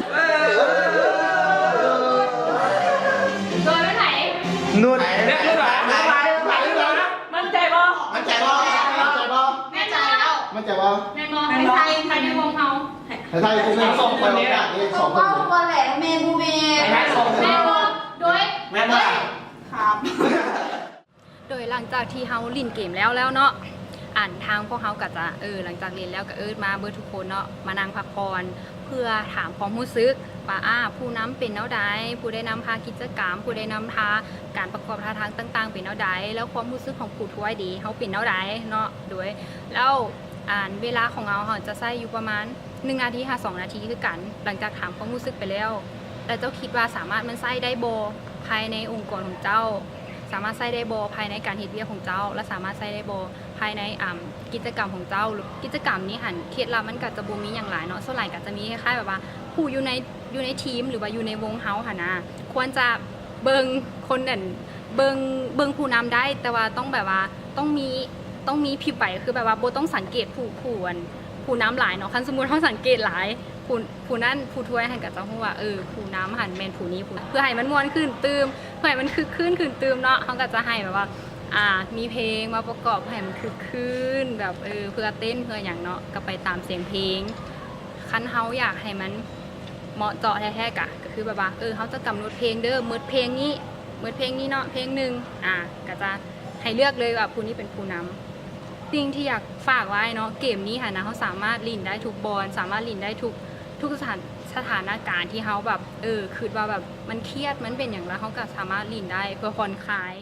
ໂດຍໄປໃຜ? ນຸດ. ໝັ້ນໃຈບໍ່? ໝັ້ນໃຈບໍ່? ໝັ້ນໃຈບໍ່? ແນ່ໃຈແລ້ວ. ໝັ້ນໃຈບໍ່? ແມ່ນບໍ່? ໃຫ້ໄທ ໃຫ້ໃນວົງເຮົາ ໃຫ້ໄທ ໃຫ້ໄທສອງຄົນນີ້ ສອງຄົນນີ້ ແມ່ນບໍ່? ໂດຍ ແມ່ນບໍ່? ຄັບ. ໂດຍຫຼັງຈາກທີ່ເຮົາຫຼິ້ນເກມແລ້ວແລ້ວເນາະ ອັນທາງພວກເຮົາກໍຈະ ເອີ ຫຼັງຈາກຫຼິ້ນແລ້ວກໍເອີ້ນມາເບິດທຸກຄົນເນາະ ມານັ່ງພັກຜ່ອນ ເພື່ອຖາມຄວາມຮູ້ສຶກວ່າ ອາ ຜູ້ນຳເປັນແນວໃດ ຜູ້ໄດ້ນຳພາກິດຈະກຳ ຜູ້ໄດ້ນຳພາການປະກອບທ່າທາງຕ່າງໆເປັນແນວໃດ ແລ້ວຄວາມຮູ້ສຶກຂອງຜູ້ຖ້ວຍເດ ເຮົາເປັນແນວໃດເນາະ. ໂດຍ ແລ້ວ ອັນເວລາຂອງເຮົາ ເຮົາຈະໃຊ້ຢູ່ປະມານໜຶ່ງນາທີຫາສອງນາທີຄືກັນ. ຫຼັງຈາກຖາມຄວາມຮູ້ສຶກໄປແລ້ວ ແລ້ວເຈົ້າຄິດວ່າສາມາດມັນໃຊ້ໄດ້ບໍ່ພາຍໃນອົງກອນຂອງເຈົ້າ? ສາມາດໃຊ້ໄດ້ບໍ່ພາຍໃນການເຮັດວຽກຂອງເຈົ້າ? ແລະ ສາມາດໃຊ້ໄດ້ບໍ່ພາຍໃນ ອາ ກິດຈະກຳຂອງເຈົ້າ? ກິດຈະກຳນີ້ຫັ້ນ ເຄັດລັບມັນກໍຈະບໍ່ມີຫຍັງຫຼາຍເນາະ, ສ່ວນຫຼາຍກໍຈະມີຄ້າຍໆແບບວ່າ ຜູ້ຢູ່ໃນ ຢູ່ໃນທີມ ຫຼືວ່າຢູ່ໃນວົງເຮົາຫັ້ນນະ ຄວນຈະເບິ່ງຄົນນັ້ນ ເບິ່ງ ເບິ່ງຜູ້ນຳໄດ້ ແຕ່ວ່າຕ້ອງແບບວ່າ ຕ້ອງມີ ຕ້ອງມີຜິວໃບ ຄືແບບວ່າບໍ່ຕ້ອງສັງເກດຜູ້ ຜູ້ ອັນ ຜູ້ນຳຫຼາຍເນາະ. ຄັນສົມມຸດເຮົາສັງເກດຫຼາຍ ຜູ້ ຜູ້ນັ້ນ ຜູ້ຖ້ວຍຫັ້ນກໍຈະຮູ້ວ່າ ເອີ ຜູ້ນຳຫັ້ນແມ່ນຜູ້ນີ້ ຜູ້ ເພື່ອໃຫ້ມັນມ່ວນຂຶ້ນຕື່ມ ເພື່ອໃຫ້ມັນຄຶກຄື້ນຂຶ້ນຕື່ມເນາະ ເຮົາກໍຈະໃຫ້ແບບວ່າ ອາ ມີເພງມາປະກອບໃຫ້ມັນຄຶກຄື້ນ ແບບ ເອີ ເພື່ອເຕັ້ນເພື່ອຫຍັງເນາະ ກໍໄປຕາມສຽງເພງ. ຄັນເຮົາຢາກໃຫ້ມັນເໝາະເຈາະແທ້ໆ ກະ ກໍຄືແບບວ່າ ເອີ ເຮົາຈະກຳນົດເພງເດີ ໝົດເພງນີ້ ໝົດເພງນີ້ເນາະ ເພງໜຶ່ງ ອາ ກໍຈະໃຫ້ເລືອກເລີຍວ່າຜູ້ນີ້ເປັນຜູ້ນຳ. ສິ່ງທີ່ຢາກຝາກໄວ້ເນາະ ເກມນີ້ຫັ້ນນະ ເຮົາສາມາດຫຼິ້ນໄດ້ທຸກບ່ອນ ສາມາດຫຼິ້ນໄດ້ທຸກ ທຸກສະຖານ ສະຖານະການທີ່ເຮົາແບບ ເອີ ຄິດວ່າແບບມັນຄຽດ ມັນເປັນຫຍັງ ແລ້ວເຮົາກໍສາມາດຫຼິ້ນໄດ້ເພື່ອຜ່ອນຄາຍ.